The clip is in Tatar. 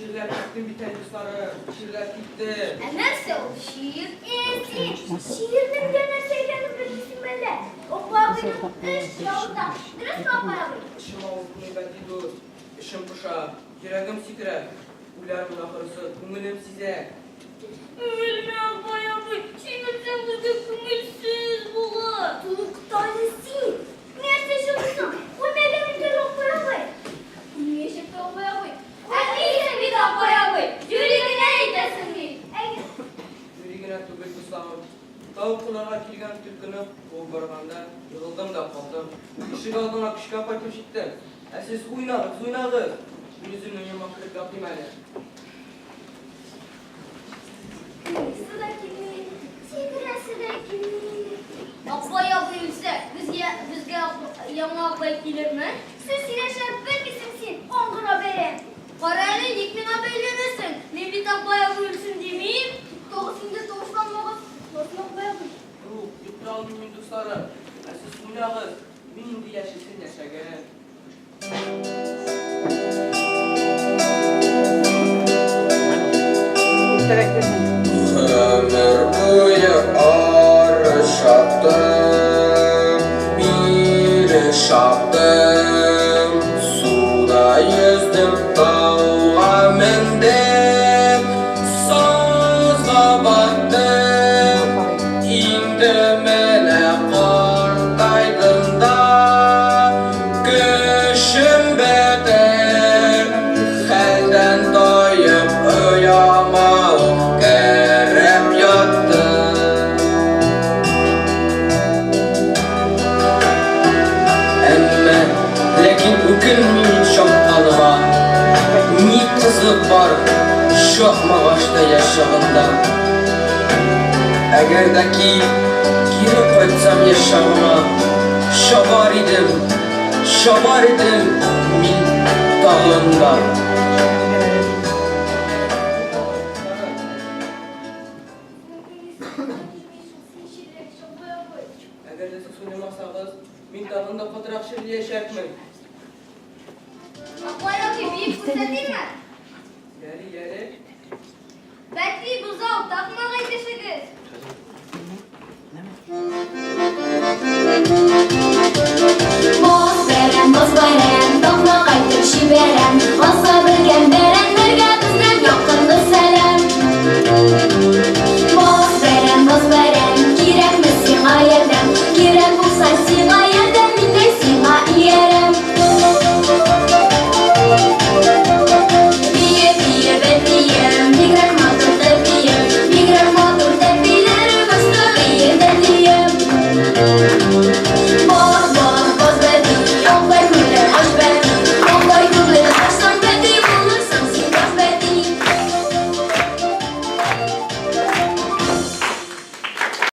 Чирләп киттем бит әле, дусларым, чирләп киттем. Ә нәрсә ул чир? Э, син чирнең дә нәрсә икәнен белмисеңме әллә? Акбай абыйның эч авырта. Дөресме, Акбай абый? Эчем авыртмый, Бәти дус. Эчем поша, йөрәгем сикерә. Үләрмен ахрысы, күңелем сизә. Үлмә, Акбай абый, син үлсәң безгә күңелсез булыр. Туктале син! Нәрсә чыгырсың? Үлмәгән икән Акбай абый. Үлмәячәк тә Акбай абый. Ә дисең бит, Акбай абый, юри генә әйтәсең бит. Әйе. Юри генә түгел, дусларым. Тавык кунарга килгән төлкене куып барганда, егылдым да калдым. Ишек алдына көчкә кайтып җиттем. Ә сез уйнагыз, уйнагыз. Мин үземнең йома кереп ятыйм әле. Уйныйсы да килми, сикерәсе дә килми. Акбай абый үлсә, безгә, безгә яңа Акбай килерме? Сүз сөйләшә белмисең син, аңгыра бәрән. Кара әле, ник миңа бәйләнәсең? Мин бит Акбай абый үлсен димим. Туктагыз инде, тавышланмагыз. Йокласын Акбай абый. Юк, йоклый алмыйм мин, дусларым. Ә сез уйнагыз. Мин инде яшисен яшәгән. Гомер буе арыш чаптым, Бире чаптым, Суда йөздем, тауга мендем, Сазга баттым. Инде менә картайдым да, Көчем бетеп, хәлдән таеп, ояма ук кереп яттым. Әмма ләкин үкенмим мин чапканыма. Ни кызык бар чапмагач та яшь чагында. Әгәр дә ки кире кайтсам яшь чагыма, чабар идем, чабар идем мин тагын да.